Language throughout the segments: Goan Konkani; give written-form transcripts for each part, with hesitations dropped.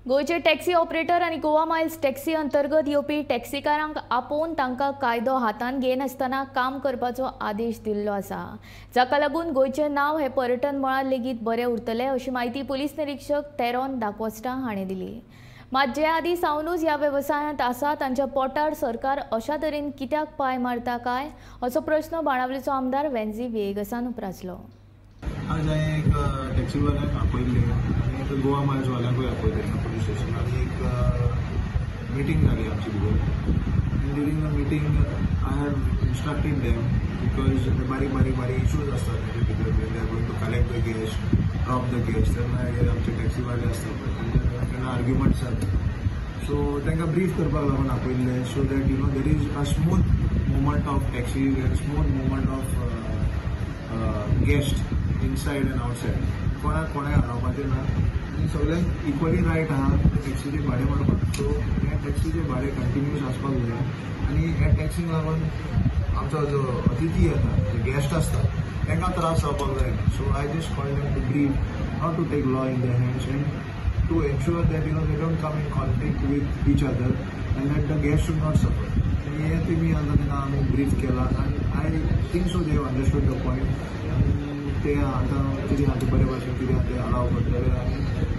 गोंयचे टॅक्सी ऑपरेटर आनी गोवा मायल्स टॅक्सी अंतर्गत येवपी टॅक्सीकारांक आपोवन तांकां कायदो हातांत घेनासतना काम करपाचो आदेश दिल्लो आसा, जाका लागून गोंयचें नांव हें पर्यटन मळार लेगीत बरें उरतलें अशी म्हायती पुलीस निरीक्षक तेरोन दाकोस्टा हाणें दिली. मात जे आदीं सावनूच ह्या वेवसायांत आसा तांच्या पोटार सरकार अशा तरेन कित्याक पांय मारता काय असो प्रश्न बाणावलीचो आमदार वेन्झी व्हिएगसान उप्रासलो. आज हांवें एक टॅक्सीवाल्यांक आपयल्ले आनी एक गोवा मायल्सवाल्यांकूय आपयले पुलीस स्टेशनार आनी एक मिटींग जाली आमची भितर. आनी during the meeting I have instructed them because बारीक बारीक बारीक इशूज आसतात तेजे भितर. They are going to collect the guest, drop the guest, तेन्ना हे आमचे टॅक्सीवाले आसता पळय तेंच्या केन्ना आर्ग्युमंट्स जाता. सो तांकां ब्रीफ करपाक लागून आपयल्ले so that you know there is a smooth movement of taxis and smooth movement of guest inside and outside. कोणाक कोणाक हारोवपाचें ना आनी सगळ्यांक इक्वली रायट आहा टॅक्सीचें भाडें मारपाक. सो हें टॅक्सीचें भाडें कंटिन्यूस आसपाक जाय आनी ह्या टॅक्सींक लागून आमचो जो अतिथी येता, जे गेस्ट आसता तांकां त्रास जावपाक जायना. So I just call them to brief not to take law in their hands and to ensure that you know they don't come in conflict with each other and that the guest should not suffer. आनी हें तेमी आतां तेन्ना आमी ब्रीफ केलां आनी I think so they understood the point. ते आतां कितें आहा तें बरे भाशेन कितें आहा तें अलाव करतले आनी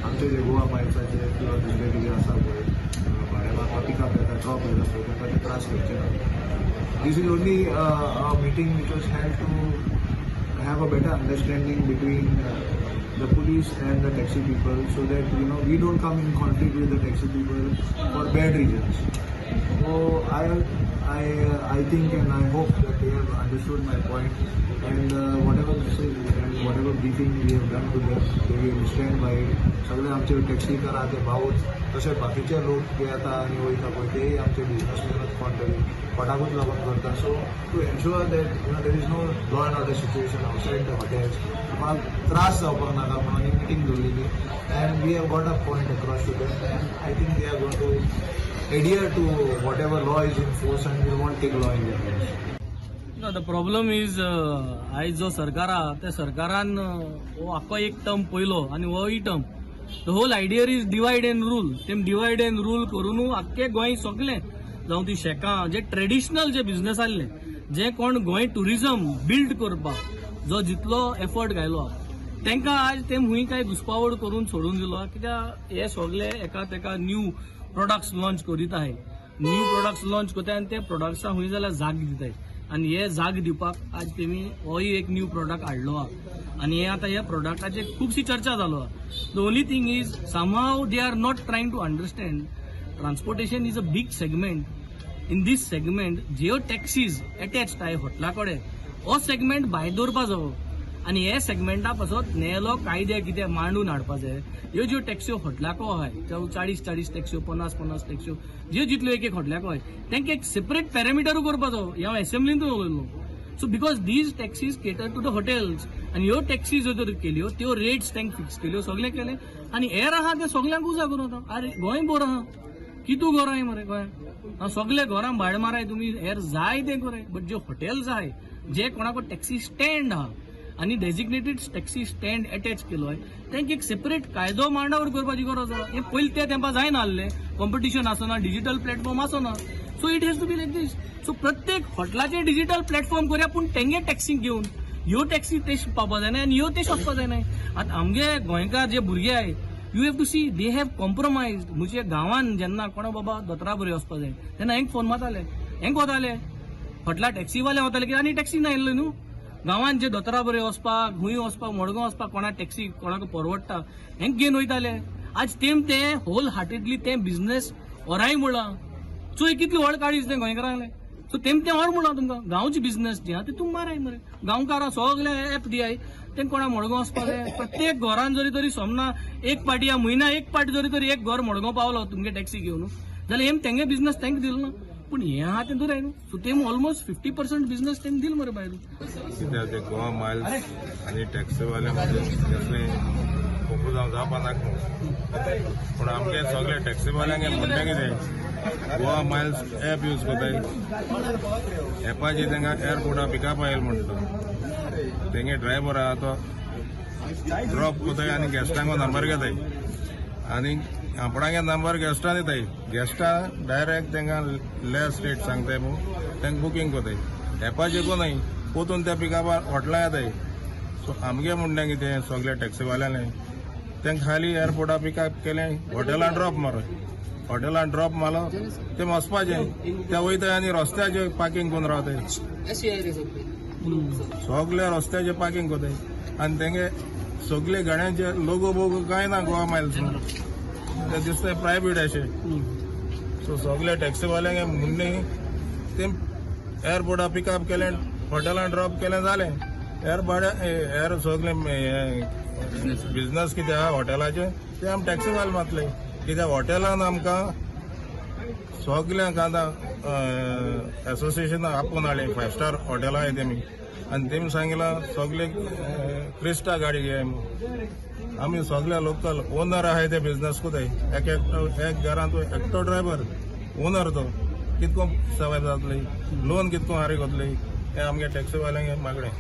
आमचे जे गोवा मायल्साचे किंवा दुसरे कितें आसा पळय भाडें मारपाक पिकअप येता, ड्रॉप येता पळय तांकां ते त्रास करचे ना. This is only a meeting which was held to have a better understanding between the police and the taxi people so that you know we don't come in conflict with the taxi people for bad reasons. So I think and I hope that they have understood my point and whatever message and whatever briefing we have done to them, they will stand by it. सगळे आमचे टॅक्सीकार आहा ते भावूच, तशें बाकीचे लोक जे येता आनी वयता पळय तेय आमचे बिजनसमॅनूच कोण तरी पोटाकूच लागून करता. So to ensure that you know there is no law and order situation outside the hotels, कोणाक त्रास जावपाक नाका म्हणून ही मिटींग दवरलेली and we have got a point across to them and I think they are going to adhere to whatever law is in force and we won't take law in their hands. No, the problem is आयज जो सरकार आहा त्या सरकारान हो आख्खो एक टर्म पयलो आनी होय term, the whole idea is divide and rule. तेम डिवायड एंड रूल करून आख्खे गोंय सगळें जावं ती शेकां जे ट्रेडिशनल जे बिझनस आहले जे कोण गोंय ट्युरिजम बिल्ड करपाक जो जितलो एफर्ट घायलो तांकां आज ते हुंय काय घुसपावड करून सोडून दिलो. कित्याक हे सगळे एका तेका न्यू प्रोडक्ट्स लॉन्च करीत आहे, न्यू प्रोडक्ट्स लॉन्च करताय आनी ते प्रोडक्ट्सां हुंय जाल्यार जाग दिताय आनी हे जाग दिवपाक आज तेमी होय एक न्यू प्रोडक्ट हाडलो आहा आनी हे आतां ह्या प्रोडक्टाचेर खुबशी चर्चा जालो आहा. The only thing is somehow they are not trying to understand transportation is a big segment. In this segment ज्यो टॅक्सीज एटॅच्ड आहाय हॉटेला कडेन हो सेगमेंट भायर दवरपा जावो आनी हे सेगमेंटा पासत नेलो कायदे कितें मांडून हाडपा जाय. ह्यो ज्यो टॅक्स्यो हॉटेलाको आहाय 40 40 टॅक्स्यो, 50 50 टॅक्स्यो ज्यो जितल्यो एक एक हॉटेलाको आहाय तांकां एक सेपरेट पॅरामिटरूय करपा जावो. हें हांव एसेंब्लींतूय उलयलो. So because these taxis cater to the hotels आनी ह्यो टॅक्सी ज्यो तर केल्यो त्यो रेट्स तांकां फिक्स केल्यो सगळें केलें आनी हेर आहा ते सगल्यांक उजा करून आतां आरे गोंय बोर आहा कितू घरां मरे गोंयांत सगळे घरां भाडें माराय तुमी हेर जाय तें कराय बट ज्यो हॉटेल्स आहाय जे कोणाको टॅक्सी स्टँड आहा आनी डेजिग्नेटेड टॅक्सी स्टँड एटॅच केलो आहे तांकां एक सेपरेट कायदो मांडावर करपाची गरज आहा. हें पयलीं ते तेंपा जायना आहलें, कॉम्पिटिशन आसना, डिजिटल प्लॅटफॉर्म आसना. So it has to be like this. So प्रत्येक हॉटेलाचेर डिजिटल प्लॅटफॉर्म करया पूण तेंगे टॅक्सी घेवन ह्यो टॅक्सी ते पावपा जायना आनी ह्यो ते सोंपपा जायना. आतां आमगे गोंयकार जे भुरगे आहाय you have to see they have compromise. म्हणजे गांवान जेन्ना कोणा बाबा दोतोरा बरें वचपा जाय तेन्ना हेंक फोन मारताले, हेंक वताले हॉटेला टॅक्सीवाले वताले कित्याक आनी टॅक्सी ना येयल्ले न्हू. गांवान जे दोतोरा बरें वचपाक, खूंय वचपाक, मडगांव वचपाक कोणा टॅक्सी कोणाक परवडटा हेंक घेवन वयताले. आज तेम ते होल हार्टेडली ते बिझनेस ओराय म्हळां. चोय कितली व्हड काळीज तें गोंयकारांले. सो तेम तें व्हड म्हणलां तुमकां गांवची बिझनेस जी आहा ती तुमी माराय मरे. गांवकारां सगळे एप दियाय तें कोणा मडगांव वचपाक जाय प्रत्येक घरान जरी तरी सोमना एक पाटी या म्हयन्या एक पाटी जरी तरी एक घर मडगांव पावलो तुमगे टॅक्सी घेवन जाल्यार हेम तेंगे बिझनेस तांकां दिलो ना पूण हें आहा तें दुराय न्हू. सो तेम ऑलमोस्ट 50% बिझनेस तेम दिल मरे भायर. कित्याक ते गोवा मायल्स आनी टॅक्सीवाले मदीं कसलें कोफुजांव जावपा नाका न्हू. पूण आमगे सगळे टॅक्सीवाल्यांक म्हणलें कितें गोवा मायल्स एप यूज करताय, एपाचेर तांकां एअरपोर्टा पिकअप आयल म्हणटा तेंगे ड्रायव्हर आहा तो ड्रॉप करताय आनी गेस्टांको नंबर घेताय आनी आपणागे नंबर गेस्टां दिताय, गेस्टां डायरेक्ट तांकां लेस रेट सांगताय म्हूण तांकां बुकींग कोताय. एपाचेर कोनाय पोतून त्या पिकअपार हॉटेलां येताय. सो आमगे म्हणणें कितें सगळे टॅक्सीवाल्यांनी तांकां खाली एअरपोर्टार पिकअप केलें, हॉटेलान ड्रॉप मारो, हॉटेलान ड्रॉप मारलो ते वचपाचें, ते वयताय आनी रस्त्याचेर पार्कींग करून रावताय, सगळे रस्त्याचेर पार्कींग कोताय. आनी तेंगे सगळे गाड्यांचे लोगो बोगो कांय ना गोवा मायल्स, ते दिसता प्रायवेट अशें. सो सगळे टॅक्सीवाल्यांक म्हणणें ते एअरपोर्टार पिकअप केलें, हॉटेलान ड्रॉप केलें, जालें. हेर भाडें हेर सगळे बिजनस कितें आहा हॉटेलाचे ते आमी टॅक्सीवाले मातले, कित्याक हॉटेलान आमकां सगल्यांक आतां एसोसिएशन आपोवन हाडलें, 5 स्टार हॉटेलां आहाय तेमी, आनी तेमी सांगलां सगळे क्रिस्टा गाडी घेय म्हूण. आमी सगळे लोकल ओनर आहाय ते बिजनस कोताय, एक एकटो एक घरांत एकटो ड्रायव्हर ओनर, तो कितको सर्वायव जातली, लोन कितको हारी कोतली, हें आमगे टॅक्सीवाल्यांक मागणें.